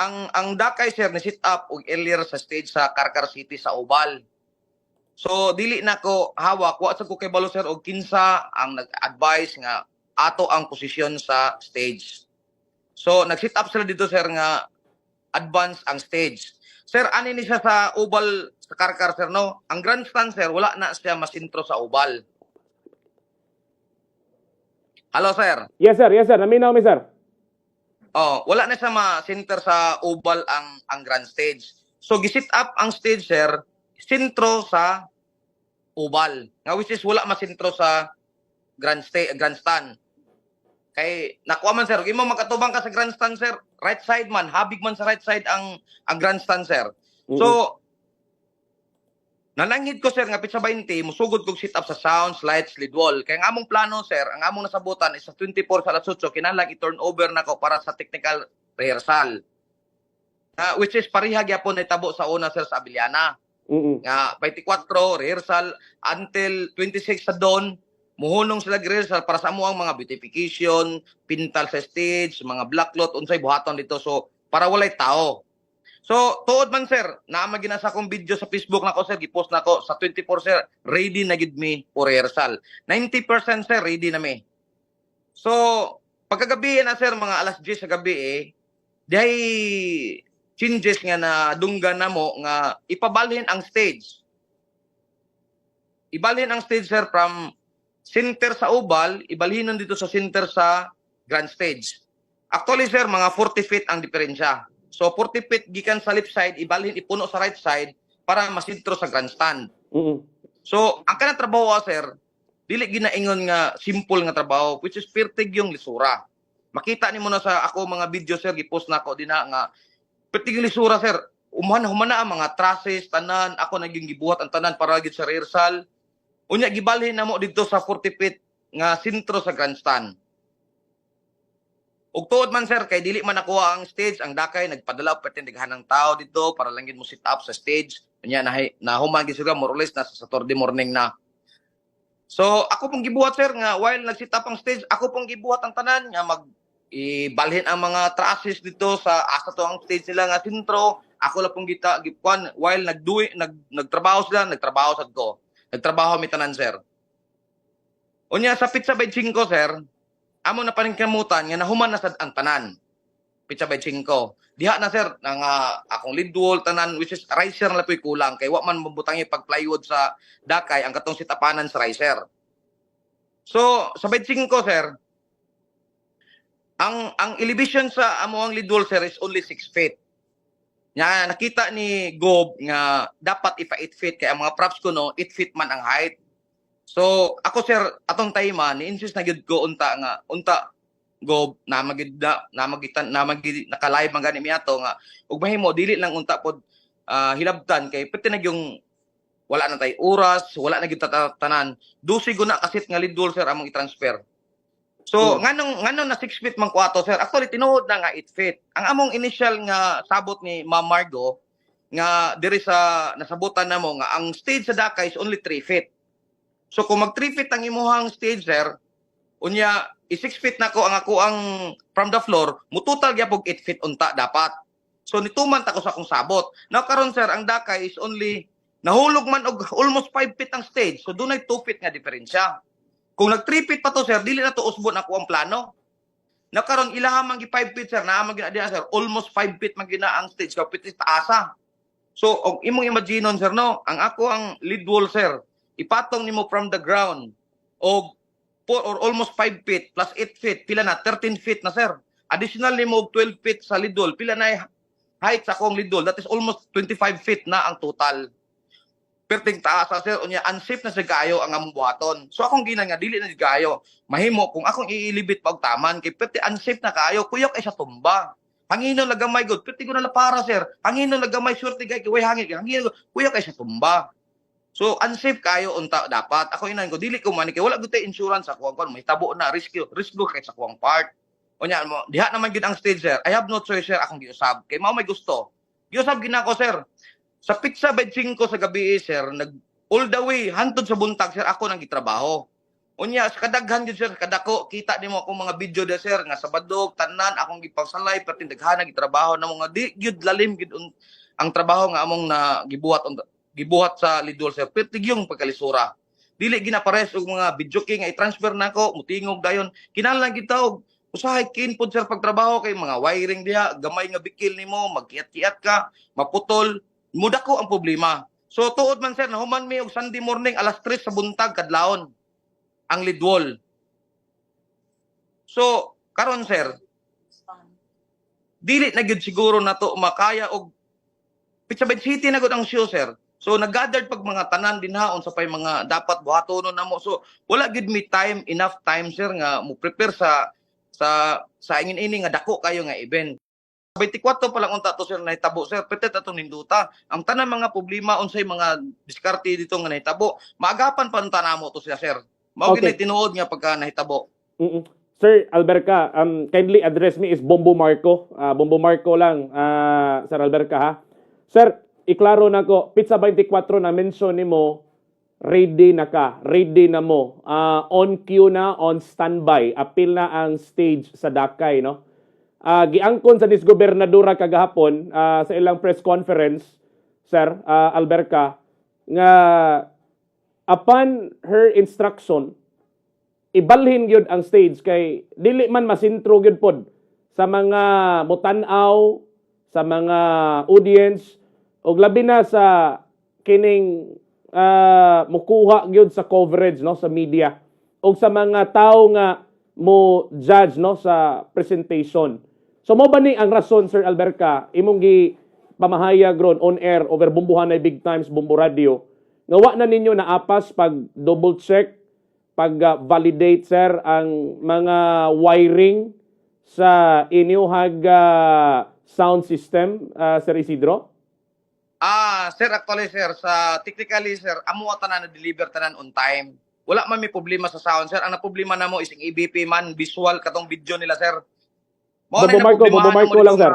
ang Dakay, sir, ni sit up og earlier sa stage sa Carcar City sa Oval. So dili na ko hawak, wa sa ko kay balo, sir, og kinsa ang nag-advise nga ato ang posisyon sa stage. So nag-sit up sila dito, sir, nga advance ang stage. Sir, ani ni siya sa oval sa Carcar, sir, no? Ang grandstand, sir, wala na siya masintro sa oval. Hello, sir. Yes, sir. Yes, sir. Naminaw mi, sir. Oh, wala na siya ma-center sa oval ang grand stage. So gisit up ang stage, sir, sentro sa oval. Nga which is wala masentro sa grand grandstand. Kay nakuha man, sir, imo makatubang ka sa grandstand, sir, right side man, habig man sa right side ang grandstand, sir. So nananghid ko, sir, nga pitsa 20 musugod kog sit up sa sounds, lights, lead wall. Kay ang among plano, sir, ang among nasabutan is sa 24 sa alas 8 kinahanglan i-turn over nako para sa technical rehearsal. Which is pareha gyapon nahitabo sa una, sir, sa Abellana. Nga 24 rehearsal until 26 sa dawn muhunong sila rehearsal para sa amo ang mga beautification, pintal sa stage, mga black cloth, unsay buhaton dito, so para walay tao. So tuod man, sir, naa man gina sa akong video sa Facebook nako, sir, gipost nako sa 24, sir, ready na gid mi for rehearsal. 90%, sir, ready na mi. So pagkagabi na, sir, mga alas 10 sa gabi eh, dihay changes nga na dunggan na mo nga ipabalhin ang stage. Ibalhin ang stage, sir, from center sa oval, ibalhinon dito sa center sa grand stage. Actually, sir, mga 40 feet ang diferensya. So 40 feet gikan sa left side, ibalhin ipuno sa right side para masentro sa grandstand. So, ang kanang trabaho, sir, dili ginaingon nga simple nga trabaho, which is pertig yung lisura. Makita nimo na sa ako mga video, sir, gipost na ako dinha nga pertig yung lisura, sir. Human humana ang mga trusses tanan, ako naging gibuhat ang tanan para gid sa rehearsal. Unya gibalhin namo didto sa 40 feet nga sentro sa grandstand. Ug tuod man, sir, kay dili man nakuha ang stage, ang Dakay nagpadala og perting ng tao dito para lang gid mo sit up sa stage. Unya na nahuman gid sila more or less nasa Saturday morning na. So ako pong gibuhat, sir, nga while nag-sit up ang stage, ako pong gibuhat ang tanan nga mag ibalhin ang mga trusses dito sa asa to ang stage nila nga sentro. Ako lang pong gita gikuan while nagduwi nag nagtrabaho sila, nagtrabaho sad ko. Nagtrabaho mi tanan, sir. Unya sa pitsa 5, sir, amo na paningkamutan nga nahuman na sad ang tanan. Pitsa 5. Diha na, sir, nga akong lead wall tanan, which is riser na lang po'y kulang kay wa man mabutangi pag plywood sa Dakay ang katong sitapanan sa riser. So sa 5, sir, ang elevation sa amo ang lead wall, sir, is only 6 feet. Nya nakita ni Gob nga dapat ipa 8 feet kay ang mga props ko no 8 feet man ang height. So ako, sir, atong time ni insist na gyud ko unta nga unta Gob na magid na namagitan na magid naka-live man gani mi ato nga ug mahimo dili lang unta pod hilabtan kay pwede na yung wala na tay oras, wala na gyud tanan. 12 guna kasit nga lead wall, sir, among i-transfer. So nganong na 6 feet man ko ato, sir? Actually tinuod na nga 8 feet. Ang among initial nga sabot ni Ma'am Margo nga diri sa nasabutan namo nga ang stage sa Dakay is only 3 feet. So kung mag 3 feet ang imuhang stage, sir, unya i 6 feet na ko ang ako ang from the floor, mutotal gyapon 8 feet unta dapat. So nituman ta ko sa akong sabot. Now karon, sir, ang Dakay is only nahulog man og almost 5 feet ang stage. So dunay 2 feet nga diferensya. Kung nag 3 feet pa to, sir, dili na to usbon ako ang plano. Na karon ilaha man gi 5 feet, sir, naa man gina diha, sir, almost 5 feet man gina ang stage ka pit taasa. So og imong imaginon, sir, no, ang ako ang lead wall, sir, ipatong nimo from the ground og 4 or almost 5 feet plus 8 feet, pila na? 13 feet na, sir. Additional nimo og 12 feet sa lead wall, pila na height sa akong lead wall? That is almost 25 feet na ang total. Perting taas, sir, unya unsafe na sa kaayo ang among buhaton. So akong gina nga dili na kaayo mahimo kung akong i-elevate pa og taman kay perti unsafe na kaayo, kuyok ay sa tumba. Hangino lang gamay god, perti ko na para, sir. Hangino lang gamay, swerte kay way hangin. Hangino kuyok ay sa tumba. So unsafe kayo unta dapat. Ako inan ko dili ko man kay wala gud tay insurance sa kuwang kon mahitabo na risk risgo kay sa kuwang part. Unya mo diha naman gid ang stage, sir. I have no choice, sir, akong giusab kay mao may gusto. Giusab gina ko, sir. Sa pitsa 5 sa gabi, sir, nag all the way hantod sa buntag, sir, ako nang gitrabaho. Unya sa kadaghan gyud, sir, kadako kita nimo akong mga video da, sir, nga sa badog tanan akong gipangsalay, perting daghan gitrabaho na mga di gyud lalim gyud ang trabaho nga among na gibuhat gibuhat sa Lidol, sir. Perti yung pagkalisura. Dili ginapares og mga video king nga i-transfer nako mutingog dayon. Kinahanglan kita og usahay kin pod, sir, pagtrabaho kay mga wiring diha, gamay nga bikil nimo magkiat-kiat ka, maputol, mudako ang problema. So tuod man, sir, nahuman mi og Sunday morning alas 3 sa buntag kadlawon ang lidwall. So karon, sir, dili na gyud siguro nato makaya og Pizza Bed City na gud ang show, sir. So nag-gathered pag mga tanan dinha unsa pay mga dapat buhatonon namo. So wala gyud mi time, enough time, sir, nga mo prepare sa ingin ini nga dako kayo nga event. 24 pa lang unta to, sir, nahitabo, sir. Petet atong ninduta. Ang tanan mga problema, unsay mga diskarte dito nga nahitabo, maagapan pa unta namo to sila, sir. Mao okay. Tinuod nga pagka nahitabo. Sir Alberca, kindly address me is Bombo Marco. Bombo Marco lang, Sir Alberca, ha. Sir, iklaro na ko, Pizza 24 na mention nimo, ready na ka, ready na mo. On cue na, on standby. Apil na ang stage sa Dakay, no? Giangkon sa disgobernadora kagahapon sa ilang press conference, Sir Alberca, nga upon her instruction, ibalhin gyud ang stage kay dili man masintro gyud pod sa mga mutan-aw, sa mga audience ug labi na sa kining mukuha gyud sa coverage, no, sa media ug sa mga tao nga mo judge, no, sa presentation. So mo ba ni ang rason, Sir Alberca, imong gi pamahayag ron on air over Bombohanay Big Times Bombo Radio nga wa na ninyo naapas pag double check, pag validate, sir, ang mga wiring sa inyuhag sound system, Sir Isidro? Ah, sir, actually, sir, sa technically, sir, amo tanan na deliver tanan on time. Wala man may problema sa sound, sir. Ang naproblema namo is ang EBP man, visual katong video nila, sir. Mao na Bombo Marco, Bombo naproblemahan Marco namo lang, dito sir.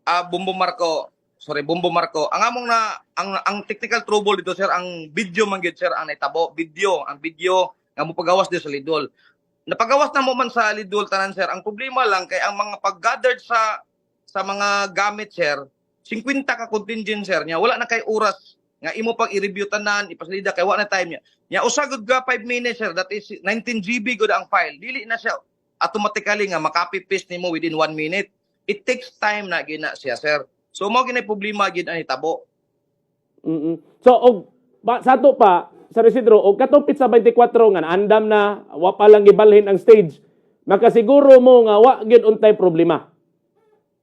Ah, Bombo Marco. Sorry, Bombo Marco. Ang among na ang technical trouble dito, sir, ang video man gyud, sir, ang naitabo, video, ang video nga mo pagawas dito sa Lidol. Napagawas na mo man sa Lidol tanan, sir. Ang problema lang kay ang mga pag-gathered sa mga gamit, sir, 50 ka contingent, sir, niya wala na kay oras nga imo pag i-review tanan, ipasalida kay wa na time niya. Nya usa gud ka 5 minutes, sir, that is 19 GB gud ang file. Dili na siya automatically nga ma-copy paste nimo within 1 minute. It takes time na gina siya, sir. So mao ginay problema gid ani tabo. So og ba, sa ato pa, Sir Isidro, og katong Pizza 24 nga andam na, wa pa lang gibalhin ang stage, makasiguro mo nga wa gyud untay problema?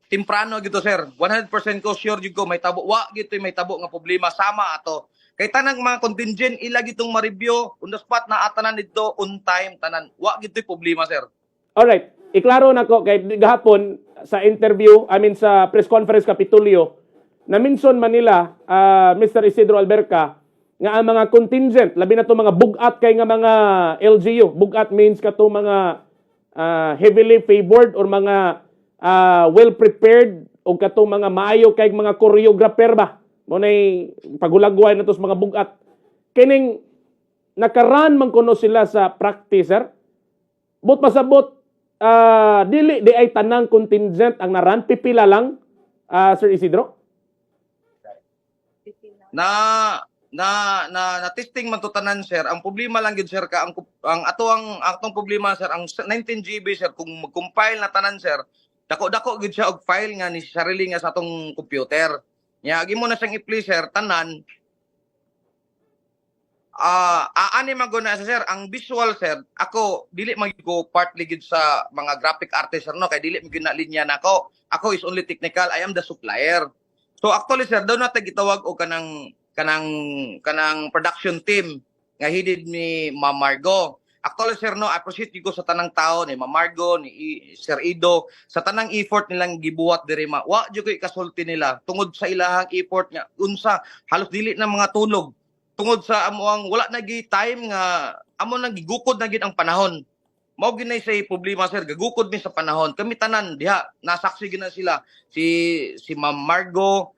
Temprano gito, sir. 100% ko sure jud ko may tabo. Wa gito may tabo nga problema sama ato. Kay tanang mga contingent ila gitong ma-review on the spot na atanan dito on time tanan. Wa gito problema, sir. Alright, iklaro na ko kay gahapon sa interview, I mean sa press conference Kapitulyo, na minson Manila, Mr. Isidro Alberca, nga ang mga contingent, labi na to mga bugat kay nga mga LGU. Bugat means kato mga heavily favored or mga well prepared o katong mga maayo kay mga choreographer ba. Mo nay pagulagway na to sa mga bugat. Kining nakaran man kuno sila sa practice, sir. But pasabot, dili di ay tanang contingent ang naran, pipila lang, Sir Isidro? Na na na na testing man to tanan, sir. Ang problema lang gid, sir, ka ang ato ang atong problema, sir, ang 19 GB, sir, kung mag-compile na tanan, sir, dako-dako gid siya og file nga ni sarili nga sa atong computer. Nya agi mo na siyang i-play, sir, tanan. Aani man gud na siya, sir, ang visual, sir. Ako dili man gyud ko partly gid sa mga graphic artist, sir, no, kay dili man gyud na linya nako. Ako is only technical. I am the supplier. So actually, sir, daw natin gitawag og kanang production team nga headed ni Ma'am Margo. Actually, sir, no, appreciate ko sa tanang tao ni Ma'am Margo, ni Sir Ido, sa tanang effort nilang gibuhat diri ma. Wa jud ko ikasulti nila tungod sa ilahang effort nga unsa halos dili na mga tulog tungod sa amo ang wala na gi time nga amo nang gigukod na gid ang panahon. Mao ginay say problema, sir, gagukod mi sa panahon. Kami tanan diha, nasaksi gid na sila si Ma'am Margo,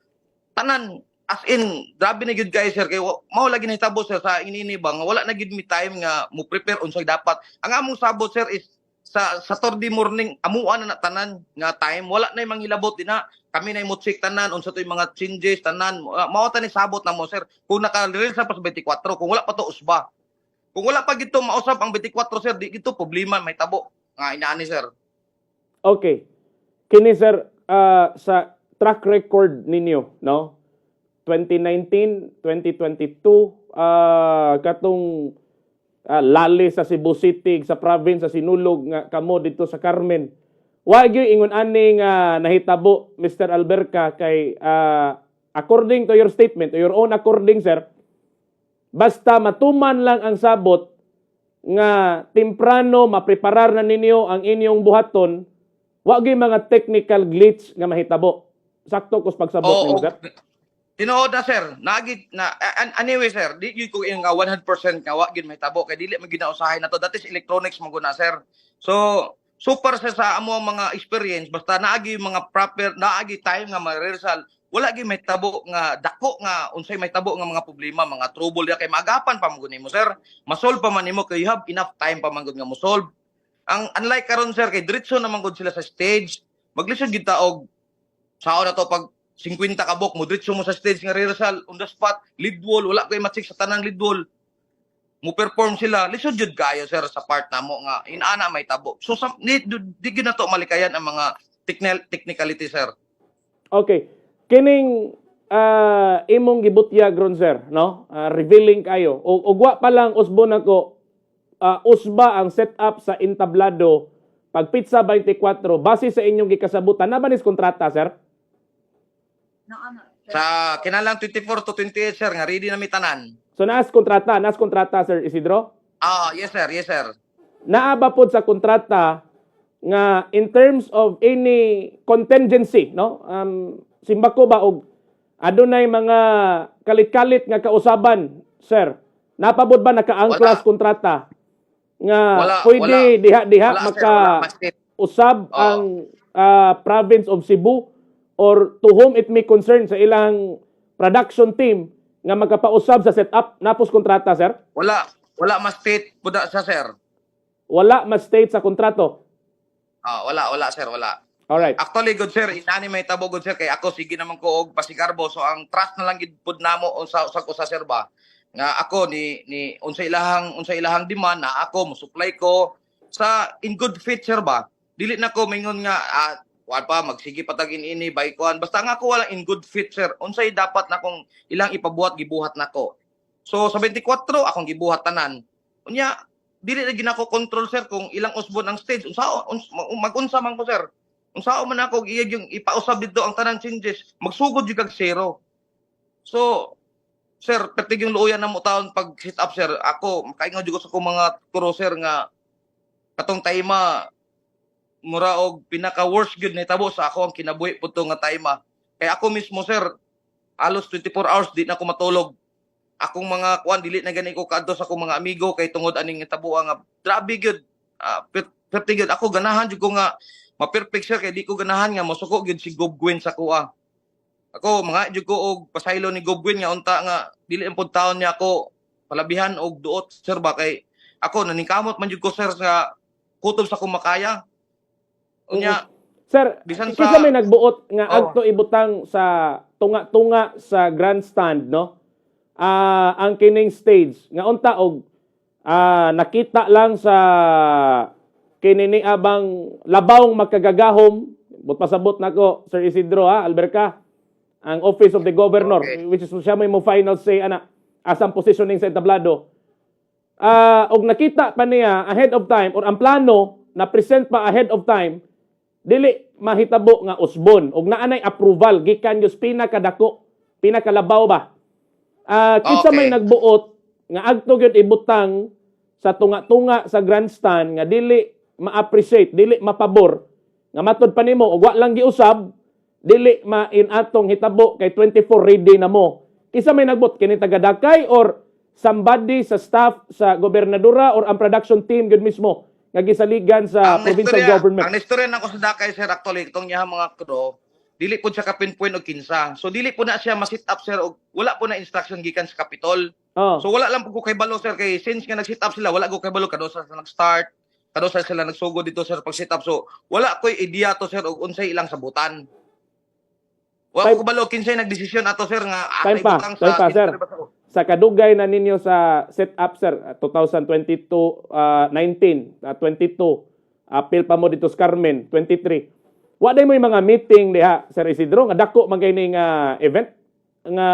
tanan. As in, grabe na gyud guys, sir, kay mao lagi nahitabo, sir, sa inini ba nga wala na gyud mi time nga mo prepare unsay dapat. Ang among sabot, sir, is sa Saturday morning, amuan na na tanan nga time, wala na manghilabot dinha. Kami na mo check tanan unsa to'y mga changes tanan. Mao ta ni sabot na mo, sir, kung naka-rehearsal pa sa 24, kung wala pa to usba. Kung wala pa gito mausab ang 24, sir, di gito problema may tabo nga inaani, sir. Okay. Kini, sir, sa track record ninyo, no? 2019, 2022, katong lali sa Cebu City, sa province sa Sinulog nga kamo dito sa Carmen. Wa gyud ingon ani nga nahitabo, Mr. Alberca, kay according to your statement, to your own according, sir, basta matuman lang ang sabot nga temprano mapreparar na ninyo ang inyong buhaton, wa gyud mga technical glitch nga mahitabo. Sakto kos pagsabot nimo, sir? Tinuod na, sir. Naagi na anyway, sir, di gyud ko ingon nga 100% nga wa gyud mahitabo kay dili man gyud na usahay na to. That is electronics man gud na, sir. So, super sir sa amo ang mga experience, basta naagi yung mga proper, naagi time nga ma-rehearsal, wala gyud mahitabo nga dako nga unsay mahitabo nga mga problema, mga trouble ya kay maagapan pa man gud nimo, sir. Ma-solve pa man nimo kay you have enough time pa man gud nga mo-solve. Ang unlike karon, sir, kay diretso naman gud sila sa stage. Maglisod gyud ta og sao na to pag 50 ka buok mo diretso mo sa stage nga rehearsal on the spot, lead wall, wala koy ma-check sa tanang lead wall, mo perform sila. Lisod jud kayo, sir, sa part namo nga inana may tabo. So sa, di gyud na to malikayan ang mga technicality, sir. Okay. Kining imong gibutyag ron, sir, no? Revealing kayo. O ug wa pa lang usbon nako, usba ang setup sa entablado pag Pizza 24 base sa inyong gikasabutan na ba nis kontrata, sir? Sa kinalang 24 to 28, sir, nga ready na mi tanan. So naas kontrata, Sir Isidro? Ah, yes sir, yes sir. Naa ba pod sa kontrata nga in terms of any contingency, no, simbako ba og adunay mga kalit-kalit nga kausaban, sir, napabot ba nakaangklas Wala. Kontrata nga Wala, pwede wala. diha-diha Wala, sir, maka wala ma-state. Usab Oo. ang province of Cebu or to whom it may concern sa ilang production team nga magkapausab sa setup? Napos kontrata, sir? Wala, wala ma-state pud sa, sir. Wala ma-state sa kontrato? Ah, wala, wala, sir, wala. Alright. Actually, good sir, inani may tabo, good sir, kay ako sige naman ko og pasigarbo, so ang trust na lang gid pud namo unsa sa usa, sir, ba. Nga ako ni unsa ilahang demand na ako mo supply ko sa in good faith, sir, ba. Dili na ko mingon nga kuan pa magsige patag ini bay kuan, basta nga ako wala in good faith, sir. Unsay dapat na kong ilang ipabuhat, gibuhat nako. So sa 24 akong gibuhat tanan. Unya dili na ginako control, sir, kung ilang usbon ang stage. Unsa magunsa man ko, sir? Unsaon man ako iyag yung ipausab dito ang tanan changes, magsugod jud kag zero. So, sir, pertig yung luoyan na mo taon pag sit up, sir. Ako, makaingon jud ko sa akong mga crew, sir, nga katong time mura og pinaka worst gyud nahitabo sa ako ang kinabuhi pud to nga time. Kay ako mismo, sir, halos 24 hours di na ako matulog. Akong mga kuan, dili na gani ko kaadto sa akong mga amigo kay tungod aning hitabo nga grabe gyud. Pertig gyud ako ganahan jud ko nga ma-perfect, sir, kay di ko ganahan nga mosuko gyud si Gob Gwen sa kuha. Ako mga jud ko og pasaylo ni Gob Gwen nga unta nga dili ang pud taon niya ako palabihan og duot, sir, ba, kay ako naningkamot man jud ko, sir, sa kutob sa akong makaya. Unya Sir, bisan kinsa may nagbuot nga Oo. agto ibutang sa tunga-tunga sa grandstand, no? Ang kining stage nga unta og nakita lang sa kini ni abang labawng makagagahom, but pasabot nako, Sir Isidro, ha, Alberca, ang Office of the Governor, which is siya may mo final say ana asang positioning sa entablado, og nakita pa niya ahead of time or ang plano na present pa ahead of time, dili mahitabo nga usbon og naanay approval gikan gyud pinakadako, pinakalabaw ba. Kinsa may nagbuot nga agto gyud ibutang sa tunga-tunga sa grandstand nga dili ma-appreciate, dili mapabor nga matod pa nimo og wa lang giusab, dili main atong hitabo kay 24 ready na mo? Kinsa may nagbuot kini, taga-Dakay or somebody sa staff sa gobernadora or ang production team gyud mismo nga gisaligan sa Ang provincial istorya, government? ang istorya nako sa Dakay, sir, actually itong niya mga crew, Dili po siya ka-pinpoint og kinsa. So dili po na siya ma-sit up, sir, og wala po na instruction gikan sa Capitol. So wala lang po ko kay balo, sir, kay since nga nag-sit up sila, wala ko kay balo kanus-a sila nag-start, kanus-a sila nagsugod dito, sir, pag sit up. So wala ko'y idea to, sir, og unsay ilang sabutan. Wala ko balo kinsay nagdesisyon ato, sir, nga Time pa, ibutang time pa, sir. Sa kadugay na ninyo sa set-up, sir, 2022, 19, 22, apil pa mo dito sa Carmen, 23. Wa day mo yung mga meeting diha, Sir Isidro, nga dako man kay ning event nga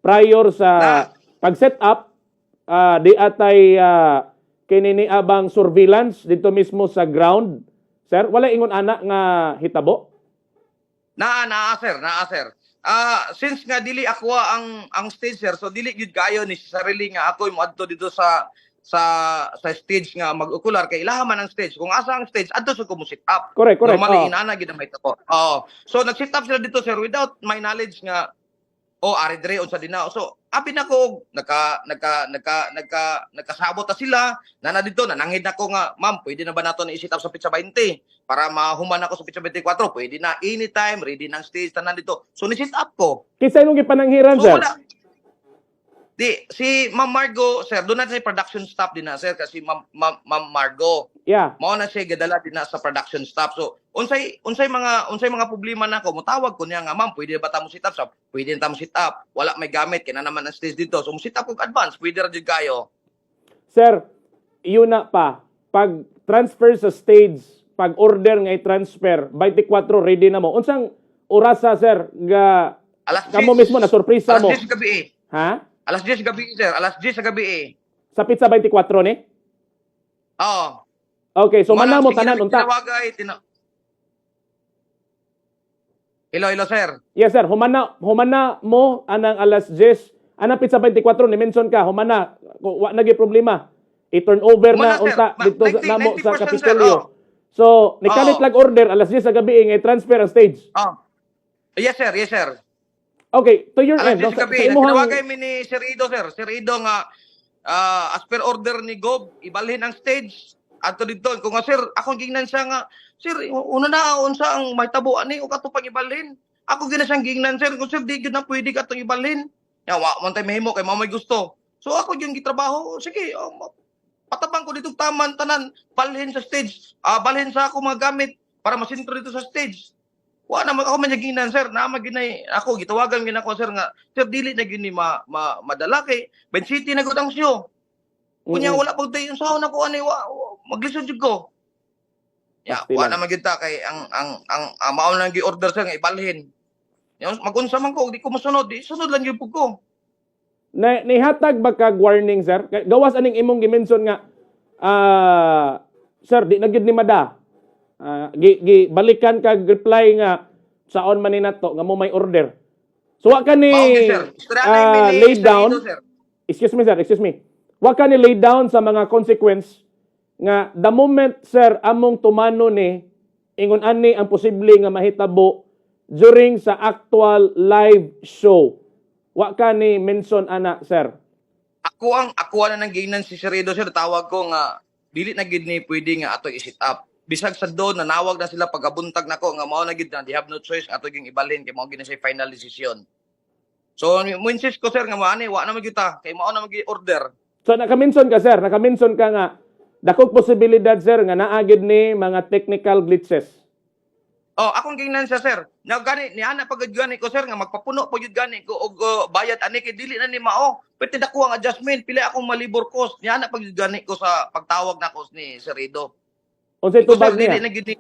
prior sa pag set up, di atay kini ni abang surveillance dito mismo sa ground, sir? Wala ingon ana nga hitabo? Naa, naa, sir, naa, sir. Since nga dili ako ang stage, sir, so dili gyud kayo ni sarili nga ako moadto dito sa stage nga mag-okular kay ilaha man ang stage. Kung asa ang stage, adto sa ko mo sit up. Correct correct Normally inana gyud ang may tako. Oo. So nag-sit up sila dito, sir, without my knowledge nga oh, ari dire, unsa din na. So abi na ko og naka naka naka nagka nagkasabot ta sila nana dito, nananghid nako nga, "Ma'am, pwede na ba nato na i-sit up sa petsa 20 para mahuman ako sa petsa 24?" "Pwede na, anytime ready ng stage tanan dito." So ni sit up ko. Kinsa imong gipananghiran, So sir? wala. Di si Ma'am Margo, sir, doon na sa production staff din na, sir, kasi Ma'am Margo mao na siya gadala din na sa production staff. So unsay mga problema nako, motawag ko niya nga, "Ma'am, pwede ba ta mo sit up?" Sa "Pwede na ta mo sit up. Wala may gamit kay na naman ang stage dito." So mo sit up og advance, pwede ra jud kayo. Sir, yun na pa. Pag transfer sa stage, pag order nga i-transfer, 24 ready na mo. Unsang orasa, sir, ga Alas kamo 10. mismo na sorpresa Alas mo? 10 sa gabi eh. Ha? Alas 10 sa gabi, sir. Alas 10 sa gabi eh. Sa petsa 24 ni? Oo. Okay, so Wala, mana mo sige, tanan unta. Tinawagay, Hello, hello, sir. Yes, sir, humana mo anang alas 10. Anang petsa 24 ni mention ka, humana, wa nagi problema. I-turn over na Humana, sir. unta dito sa, 90 namo sa 90%, sir, Kapitolyo. oh. So, nikalit Oo. lag order alas 10 sa gabi nga i-transfer ang stage. Oh. Yes, sir. Yes, sir. Okay, to your Alas end, no, 10 sa gabi, sa imuhang tinawagay mi ni Sir Ido, sir. Sir Ido nga, as per order ni Gob, ibalhin ang stage. Ato dito, kung nga sir, akong gingnan siya nga, "Sir, una na, unsa ang mahitabo ani o kato pang ibalhin?" Ako gina siyang gingnan, sir, kung "Sir, di gyud na pwede katong ibalhin." Ya, wa man tay mahimo kay mao may gusto. So ako yung gitrabaho, sige, oh, patabang ko dito taman tanan, balhin sa stage, balhin sa ako mga gamit para masintro dito sa stage. Wa na ako man gingnan, sir, na maginay ako gitawagan gid ako, sir, nga, "Sir, dili na gyud ni ma madala kay Ben City na gud ang show." Kunya wala pag tayo sa na ko ani wa maglisod jud ko. Ya, Pasti wa lang. na man gyud ta kay ang mao lang gi-order, sir, nga ibalhin. Ya, magunsa man ko, di ko mosunod, di sunod lang gyud pud ko. Na, nihatag ba kag warning, sir? Gawas aning imong gi-mention nga "Sir, di na gyud ni mada." Gi balikan kag reply nga saon man ni nato nga mo may order. So wa ka ni Mao gyud, sir. Istorya mi ni lay Sir down. Ido, sir. Excuse me, sir, excuse me. Wa ka ni lay down sa mga consequence nga the moment, sir, among tumano ni ingon ani ang posible nga mahitabo during sa actual live show. Wa ka ni mention ana, sir? Ako na nang ginan si Sir Ido, sir, tawag ko nga dili na gid ni pwede nga ato i-sit up. Bisag sa doon nanawag na sila pagabuntag nako nga mao na gid na they have no choice ato ging ibalhin kay mao gid na siya final decision. So mo insist ko, sir, nga mo ani wa na man gyud ta kay mao na man gyud order. So naka-mention ka, sir, naka-mention ka nga dakong posibilidad, sir, nga naa gid ni mga technical glitches. Oh, akong gingnan siya, sir. Na gani ni ana pagud gani ko, sir, nga magpapuno pa gyud gani ko og bayad ani kay dili na ni mao. Pwede dako ang adjustment, pila akong malibor cost. Ni ana pagud gani ko sa pagtawag nako ni Sir Ido. Unsay Iko, sir, tubag dili niya? na gyud ni.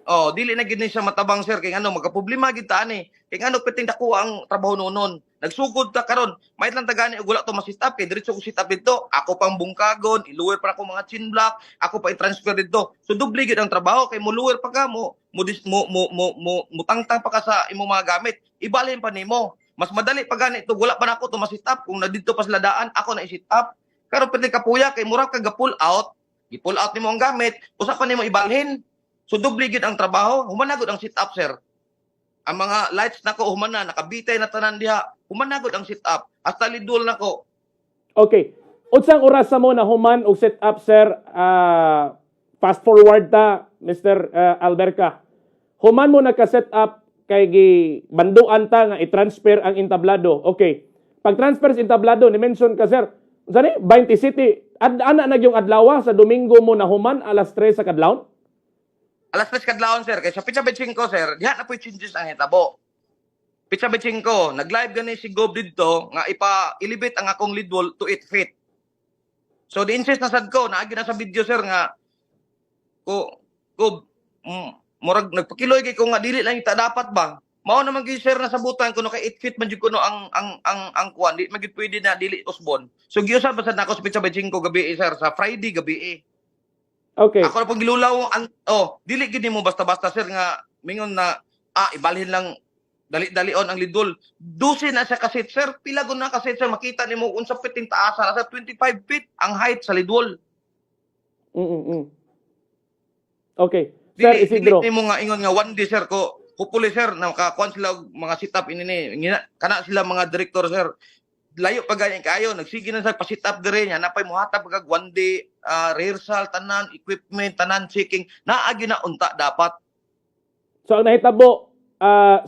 Oh, dili na gyud ni siya matabang, sir, kay ngano magkaproblema gyud ta ani. Kay ngano perting dako ang trabaho noon. Nagsugod ta karon, may lang tagani og wala to ma-sit up kay diretso ko sit up dito. Ako pang bungkagon, iluwer pa ako mga chin block, ako pa i-transfer dito. So doble gyud ang trabaho kay muluwer pa ka mo mo dis- mo mo mo, mo mutangtang pa ka sa imong mga gamit. Ibalhin pa nimo. Mas madali pa gani to wala pa nako to ma-sit up kung nadidto pa sila daan ako na i-sit up. Pero pwede kapuya kay murag ka ga pull out, gi-pull out nimo ang gamit, usa pa nimo ibalhin. So doble gyud ang trabaho, human na gud ang sit up, sir. Ang mga lights nako human na, nakabitay na tanan diha. Human na gud ang sit up. Hasta lidol nako. Okay. Unsang oras sa mo na human og set up, sir? Fast forward ta, Mr. Alberca. Human mo naka-set up Kay gi banduan ta nga i-transfer ang entablado. Okay. Pag transfer sa entablado, ni mention ka, sir. Unsa ni? 20 City. Ana na yung adlaw sa Domingo mo na human alas 3 sa kadlawon? Alas 3 kadlawon, sir, kay sa pitsa 25, sir, diha na po changes ang hitabo. Pitsa 25, nag-live gani si Gob didto nga ipa-elevate ang akong lead wall to 8 feet. So di insist na sad ko, naagi na sa video, sir, nga ko Gob, murag nagpakiloy kay ko nga dili lang ita dapat ba. Mao naman gyud, sir, nasabutan kuno kay 8 feet man jud kuno ang kuan, di man gyud pwede na dili usbon. So giusab pa sad nako sa pitsa 25 gabi, eh, sir, sa Friday gabi eh. Ako na pong gilulaw ang oh, dili gid nimo basta-basta, sir, nga mingon na ibalhin lang dali-dalion ang lidol. 12 na siya ka-seat, sir. Pila gud na ka-seat, sir, makita nimo unsa feet ting taasa, nasa 25 feet ang height sa lidol. Okay. Sir Dili, Isidro. dili nimo nga ingon nga one day, sir, ko hopefully, sir, na makakuan sila og mga sit up ini ni ngina, kana sila mga director, sir, layo pa ganyan kaayo, nagsige na sa pa-sit up dire nya napay muhatag pag one day rehearsal, tanan equipment, tanan checking, naa gyud na unta dapat. So ang nahitabo,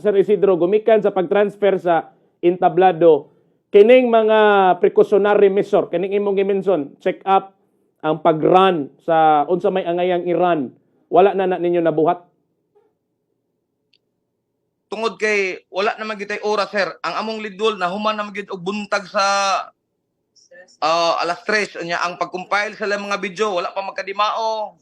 Sir Isidro, gumikan sa pag-transfer sa entablado, kining mga precautionary measure, kining imong gimension, check up, ang pag-run sa unsa may angayang i-run, wala na na ninyo nabuhat? Tungod kay wala naman gyud tay oras, sir. Ang among lidol na human naman gyud og buntag sa alas 3 nya ang pag-compile sa ilang mga video, wala pa magkadimao.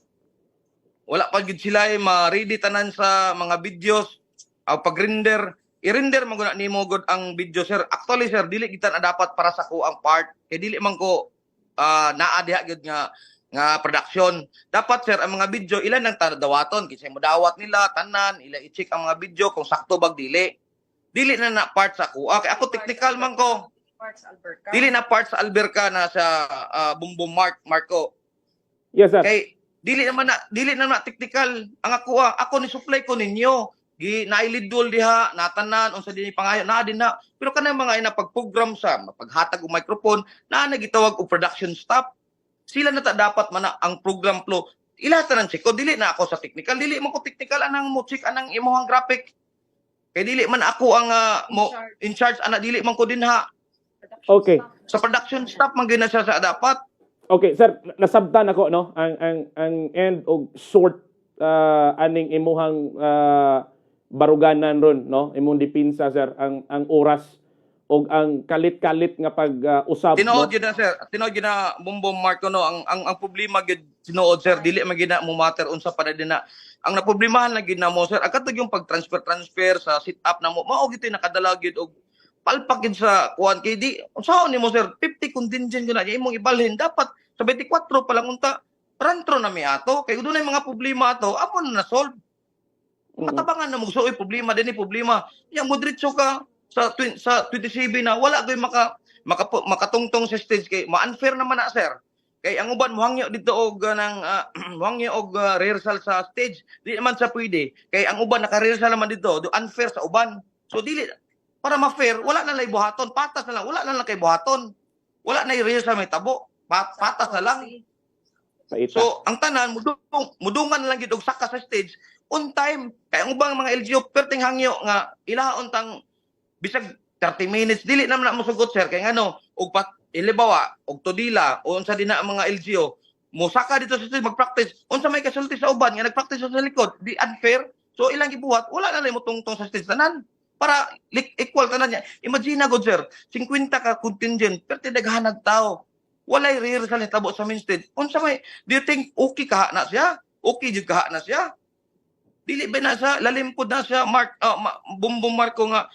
Wala pa gyud sila eh, ma-ready tanan sa mga videos, ang pag-render, i-render man gud na nimo gud ang video, sir. Actually, sir, dili kita na dapat para sa ko ang part kay dili man ko naa diha gyud nga production. Dapat, sir, ang mga video ilan ang dawaton kinsa mo dawat nila tanan, ila i-check ang mga video kung sakto bag dili. Dili na na part sa ko. Okay, ako technical man ko. Parts Alberca. Dili na part sa Alberca na sa Bumbum Mark Marco. Yes, sir. Kay dili naman na technical ang ako ah. Ako ni supply ko ninyo. Gi nailidol diha, natanan unsa dinhi pangayo naa din na. Pero kanang mga ina pag-program sa paghatag og microphone, naa na gitawag og production staff. Sila na ta dapat man na ang program flow. Ila tanan check ko, dili na ako sa technical, dili man ko technical anang mo check anang imong graphic. Kay dili man ako ang mo in charge ana, dili man ko dinha. Sa production staff man gyud na siya sa dapat. Okay, sir, nasabtan ako, no, ang end og short aning imuhang baruganan ron, no, imong depensa, sir, ang oras og ang kalit-kalit nga pag-usab, no? Tinuod gyud na, sir. Tinuod gyud na, Bumbong Marco, no, ang problema gyud tinuod, sir, dili man gyud na mo matter unsa pa na din na. Ang naproblemahan lang gyud na mo, sir, ang katong yung pag-transfer transfer sa sit up na mo, mao gyud nakadala gyud og palpak gyud sa kuan kay di unsaon nimo, sir, 50 contingent gyud na imong ibalhin, dapat sa 24 pa lang unta rantro na mi ato kay dunay mga problema ato amo na na-solve. Matabangan na mo so, oy, problema din ni problema. Yang mo diretso ka sa 27 na wala koy maka makatungtong sa stage kay ma-unfair naman na, sir. Kay ang uban mohangyo dito og ng mohangyo og rehearsal sa stage, di naman sa pwede. Kay ang uban naka-rehearsal naman dito, do unfair sa uban. So dili para ma-fair, wala na lang buhaton, patas na lang, wala na lang kay buhaton. Wala na rehearsal may tabo. Patas na lang. Paita. So, ang tanan mudungan na lang gid og saka sa stage on time. Kay ang ubang mga LGU perting hangyo nga ilaon tang bisag 30 minutes, dili naman na mosugot, sir, kay ngano og pat ilibawa og tudila o unsa din na ang mga LGU mosaka dito sa stage magpractice, unsa may kasulti sa uban nga nagpractice sa likod, di unfair. So ilang gibuhat, wala na lang motungtong sa stage tanan para equal tanan niya. Imagine na god, sir, 50 ka contingent, perti daghanag tao, walay rehearsal ni tabo sa main stage, unsa may, do you think okay kaha na siya? Okay jud kaha na siya? Dili ba na siya lalim pud na siya, Mark, Bumbong Marco, nga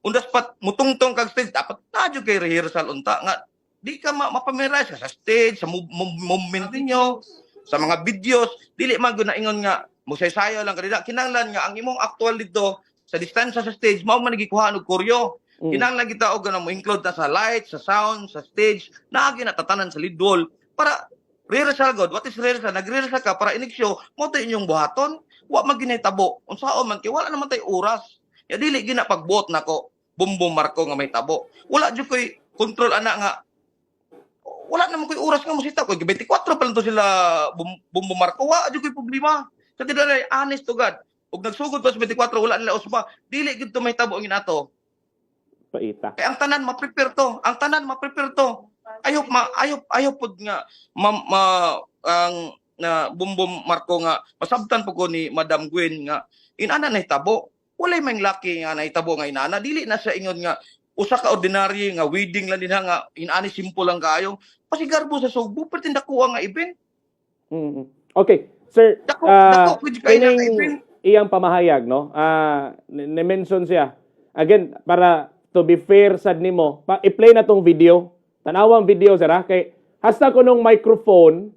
undas pat mutungtong kag stage, dapat na jud kay rehearsal unta nga di ka mapamiliarize ka sa stage, sa movement ninyo, sa mga videos. Dili man gud na ingon nga musaysayo lang kanila, kinahanglan nga ang imong actual dito sa distansya sa stage mao man gikuhaan og koryo. Kinahanglan kita og ganang mo include na sa light, sa sound, sa stage, naagi na tatanan sa lead wall para rehearsal god. What is rehearsal? Nag-rehearsal ka para inig show mo to inyong buhaton. Wa man ginahitabo. Unsaon man kay wala naman tay oras. Ya dili gina pagbuot nako, Bumbong Marco, nga may tabo. Wala jud koy control ana nga wala naman koy oras nga musita ko. 24 pa lang to sila, Bumbong Marco. Wa jud koy problema. Sa tinanay, honest to God. Ug nagsugod pa sa 24, wala nila usba. Dili gid to mahitabo ang inato. Paita. Kay ang tanan ma-prepare to. Ang tanan ma-prepare to. I hope ma I hope I hope pud nga ma ang na Bumbum Marco nga masabtan po ko ni Madam Gwen nga inana nahitabo. Walay may lucky nga nahitabo nga inana. Dili na sa ingon nga usa ka ordinary nga wedding lang dinha nga inani, simple lang kaayo. Pasigarbo sa Sugbo, perti dako nga event. Okay, sir, Dako ah, dako pud kay nga kining event. Iyang pamahayag, no? Ni-mention siya. Again, para to be fair sad nimo, pa i-play na tong video. Tanawang video, sir, ha? Kay hasta ko nung microphone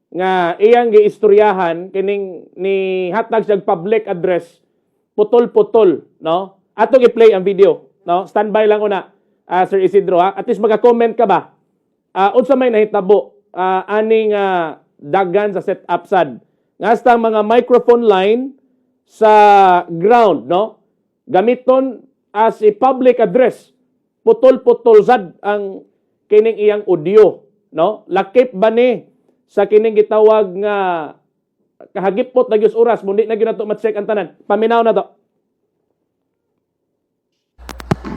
nga iyang giistoryahan kining ni hatag siya public address, putol-putol, no? Atong i-play ang video, no? Standby lang una, Sir Isidro, ha? At least maka-comment ka ba? Unsa may nahitabo aning dagan sa setup sad? Nga hasta ang mga microphone line sa ground, no? Gamiton as a public address. Putol-putol sad ang kining iyang audio, no? Lakip ba ni sa kining gitawag nga kahagipot na gyud oras, mundi na gyud nato ma-check ang tanan. Paminaw na to.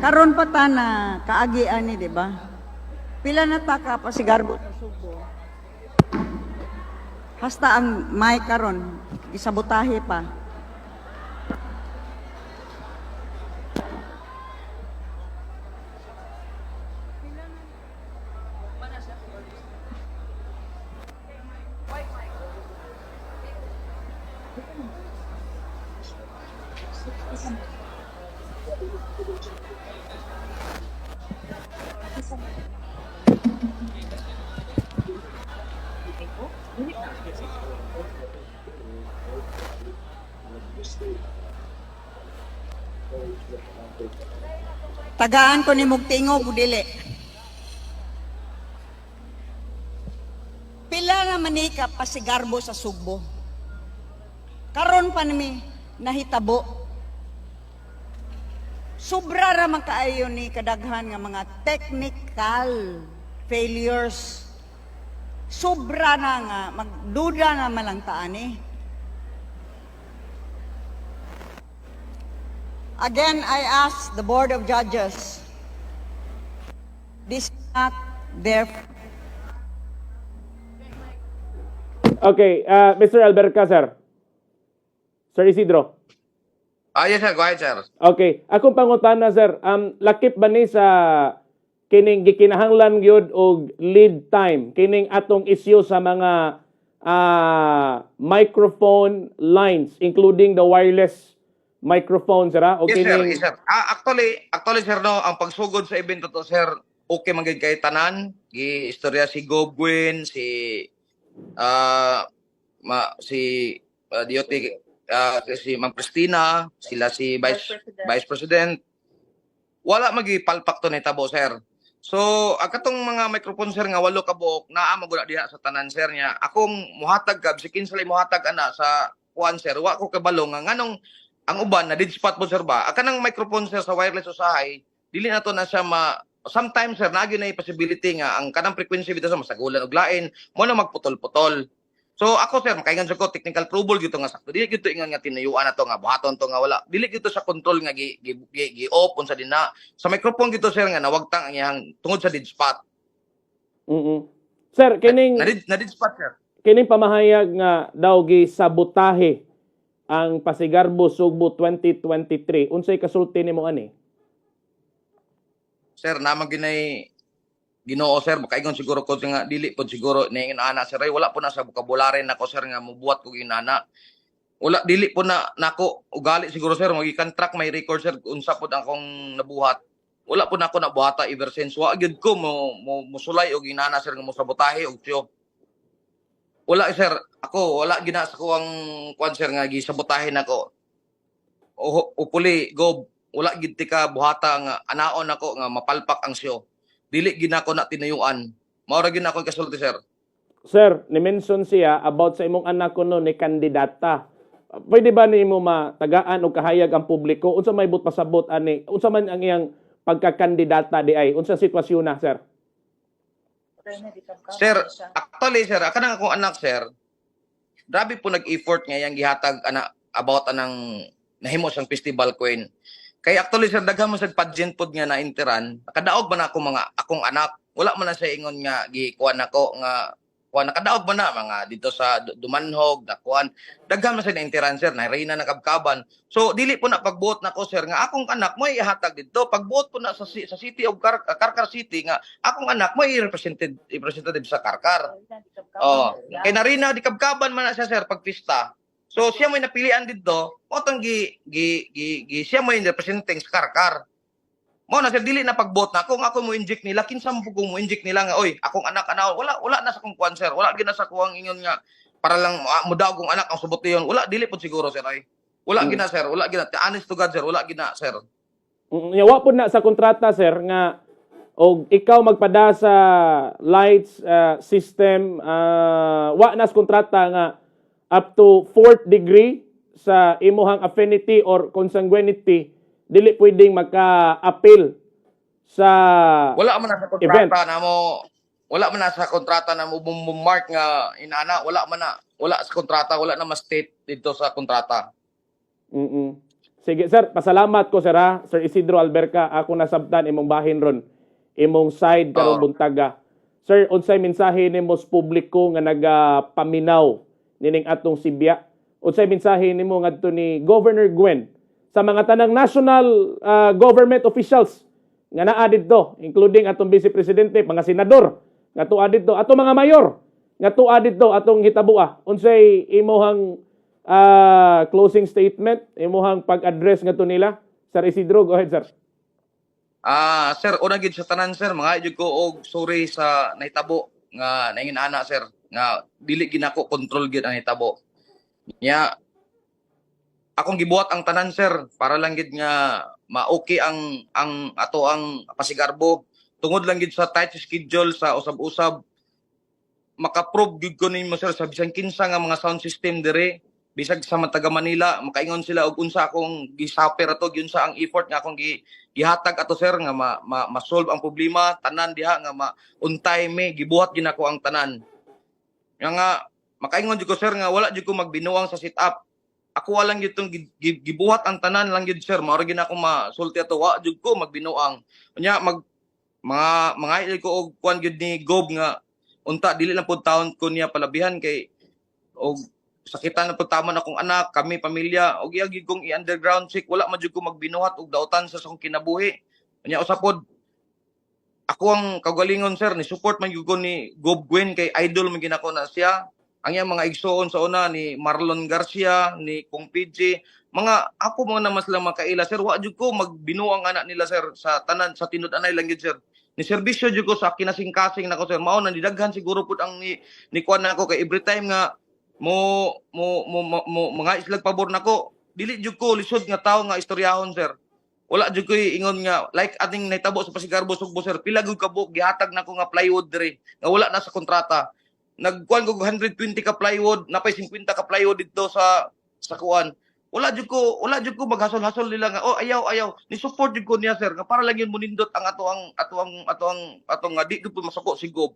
Karon pa ta na kaagi ani, di ba? Pila na ta ka pasigarbo sa Sugbo. Hasta ang mic karon gisabotahe pa. Tagaan ko ni tingog o dili. Pila na manika pasigarbo sa Sugbo. Karon pa nami nahitabo. Sobra ra man kaayo ni kadaghan nga mga technical failures. Sobra na nga magduda na malang ta ani. Again, I ask the Board of Judges, this is not their Okay, Mr. Alberca, sir. Sir Isidro. Ah, yes sir, go ahead, sir. Okay, akong pangutana, sir, lakip ba ni sa kining gikinahanglan gyud og lead time kining atong issue sa mga microphone lines, including the wireless microphone, sir, ha? O Yes, sir. kining Yes, sir. Ah, actually, sir, no, ang pagsugod sa event to, sir, okay man gyud kay tanan. Gi istorya si Gobwin, si ah ma, si DOT, si Ma'am Christina, sila si Vice President. Wala magi palpak to ni tabo, sir. So, ang katong mga microphone, sir, nga walo ka buok, naa magula diha sa tanan, sir, niya. Akong muhatag ka, si kinsa lay muhatag ana sa kuan, sir, wa ko kabalo nga nganong ang uban na dead spot po, sir, ba. Ang kanang microphone, sir, sa wireless usahay, dili na to na siya ma sometimes, sir, naagi na yung possibility nga ang kanang frequency bitaw sa masagulan og lain mo na magputol-putol. So ako, sir, makaingon sa ko technical trouble gyud to nga sakto. Dili gyud to ingon nga tinayuan na to nga buhaton to nga wala. Dili gyud to sa control nga gi off unsa din na. Sa microphone gyud to, sir, nga nawagtang ang iyang tungod sa dead spot. Sir, kining Na dead spot, sir. Kining pamahayag nga daw gisabotahe ang Pasigarbo Sugbo 2023, unsay kasulti nimo ani? Sir, naman ginay Ginoo, sir, makaingon siguro ko nga dili pod siguro ni inana, sir, ay wala po na sa vocabulary nako, sir, nga mubuhat kog inana. Wala, dili po na nako ugali siguro, sir, magi contract may record, sir, unsa pod akong nabuhat. Wala po na ako nabuhata ever since. Wa gyud ko mo musulay og inana, sir, nga mosabotahe og tiyo. Wala, sir, ako wala gina sa kuang kuan, sir, nga gisabotahe nako. O, upuli go, wala gid ti ka buhata nga anaon nako nga mapalpak ang siyo. Dili gid nako na tinayuan. Mao ra gid nako kasulti, sir. Sir, ni-mention siya about sa imong anak kuno ni kandidata. Pwede ba nimo matagaan og kahayag ang publiko unsa may but pasabot ani? Unsa man ang iyang pagkakandidata di ay? Unsa sitwasyon na, sir? Sir, actually, sir, kanang akong anak, sir, grabe po nag-effort nga iyang gihatag ana. about anang nahimo siyang festival queen. Kay actually, sir, daghan man sa pageant pod nga nainteran, nakadaog man ako mga akong anak. Wala man na sa ingon nga gikuan nako nga kuan, nakadaog man na mga dito sa Dumanhog, nakuan. Daghan man sa nainteran, sir, na reyna na Kabkaban. So dili po na pagbuot nako, sir, nga akong anak mo ihatag didto. Pagbuot po na sa City of Carcar City nga akong anak mo i-represented representative sa Carcar. Oh, kay narina di Kabkaban man na siya, sir, pag pista. So siya may napilian didto, mo tong gi gi gi, gi siya mo yung representing sa Carcar. Mo na, sir, dili na pagbuot na kung ako mo inject nila, kinsa mo kung mo inject nila nga, "Oy, akong anak ana." Wala, wala na sa kong kuan, sir. Wala gid na sa kuwang ingon nga para lang mudaog kong anak ang subotiyon. Wala, dili pud siguro, sir, ay. Wala gid na, sir, wala gid na. Honest to God, sir, wala gid na, sir. Yawa po na sa kontrata, sir, nga og ikaw magpada sa lights system, wa na sa kontrata nga up to fourth degree sa imuhang affinity or consanguinity dili pwedeng maka-appeal sa Wala man na sa kontrata event. Na mo, wala man na sa kontrata na mo mark nga inana, wala man na, wala sa kontrata, wala na ma-state dito sa kontrata. Sige, sir, pasalamat ko, sir, ha. Sir Isidro Alberca, ako nasabtan imong bahin ron. Imong side karong buntaga. Sir, unsay mensahe nimo sa publiko nga nagapaminaw nining atong Sibya? Unsay mensahe nimo ngadto ni Governor Gwen sa mga tanang national government officials nga naa didto, including atong vice presidente, mga senador nga tuwa didto, atong mga mayor nga tuwa didto atong hitabua? Unsay imuhang closing statement, imuhang pag-address ngadto nila? Sir Isidro, go ahead, sir. Ah, sir, una gid sa tanan, sir, mga jud ko og sorry sa nahitabo nga naingin ana, sir, nga dili gid nako control gid ang nahitabo. Nya akong gibuhat ang tanan, sir, para lang gid nga ma-okay ang ato ang Pasigarbo. Tungod lang gid sa tight schedule sa usab-usab, makaprove gid ko nimo, sir, sa bisan kinsa nga mga sound system dire, bisag sa mga taga Manila, makaingon sila og unsa akong gisuffer ato, gyud sa ang effort nga akong gihatag ato, sir, nga ma-solve ang problema tanan diha nga ma on time me gibuhat gid nako ang tanan. Nga makaingon jud ko, sir, nga wala jud ko magbinuang sa sit up. Ako walang gyud tong gibuhat ang tanan lang gyud, sir. Mao ra gyud ako masulti ato, wa jud ko magbinuang. Unya mag mga mga ko og kuan gyud ni Gob nga unta dili lang pud taon ko niya palabihan kay og sakitan na pud taman akong anak, kami pamilya, og iya gyud kong i-underground check. Wala man jud ko magbinuhat og dautan sa akong kinabuhi. Unya usa pod, ako ang kaugalingon, sir, ni support man gyud ko ni Gob Gwen kay idol man gyud nako na siya. Ang iyang mga igsoon sa una ni Marlon Garcia, ni Kong PJ, mga ako mga naman sila makaila, sir. Wa jud ko magbinuang anak nila, sir, sa tanan, sa tinud-anay lang gyud, sir. Ni serbisyo jud ko sa kinasingkasing nako, sir. Mao na nidaghan siguro pud ang ni kuan nako kay every time nga mo mga islag pabor nako, dili jud ko lisod nga tawo nga istoryahon, sir. Wala jud ko ingon nga like ating nahitabo sa Pasigarbo Sugbo, sir, pila gud ka buok gihatag nako nga plywood diri nga wala na sa kontrata. Nagkuan ko 120 ka plywood, napay 50 ka plywood didto sa kuan. Wala jud ko maghasol-hasol nila nga, "Oh, ayaw, ayaw." Ni support jud ko niya, sir, nga para lang yun munindot ang ato ang atong nga di jud po masuko si Gob.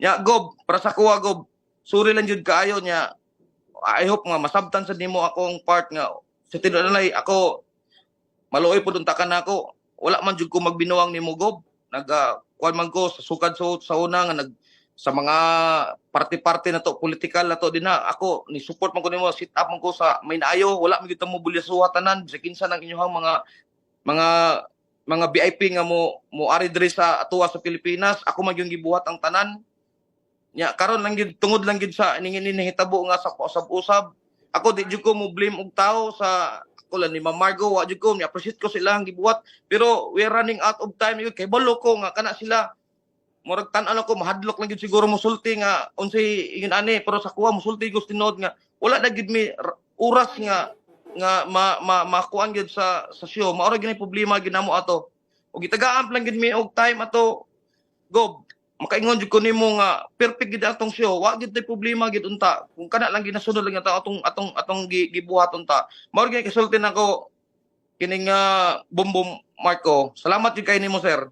Nya Gob, para sa kuha, Gob, sorry lang jud kaayo. Nya I hope nga masabtan sa nimo akong part nga sa tinud-anay ako maluoy pud unta ka nako. Wala man jud ko magbinuang nimo, Gob. Naga kuan man ko sa sukad sa una nga nag sa mga party-party na to, political na to din na ako ni support man ko nimo, sit up man ko sa may naayo. Wala man gyud ta mo bulyasuha tanan sa kinsa ng inyong mga VIP nga mo ari diri sa atuwa sa Pilipinas. Ako man gyud gibuhat ang tanan. Nya karon lang gyud, tungod lang gyud sa ningin nahitabo nga sa usab-usab, ako di jud ko mo blame og tao sa ako lang ni Ma'am Margo. Wa jud ko ni appreciate ko sila ang gibuhat, pero we are running out of time yun kay balo ko nga kana sila murag tan-an ako mahadlok lang gyud siguro mosulti nga unsay ingon ani. Pero sa kuha mosulti ko tinuod nga wala na gyud mi oras nga ma, ma makuan gyud sa show. Mao ra gyud ni problema gyud namo ato ug gitagaan lang gyud mi og time ato. Gob, makaingon jud ko nimo nga perfect gid atong show, wa gid tay problema gid unta kung kana lang ginasunod lang ta atong gibuhat unta. Mao ra gyud kasulti nako kining Bombom Marco. Salamat jud kay nimo, sir.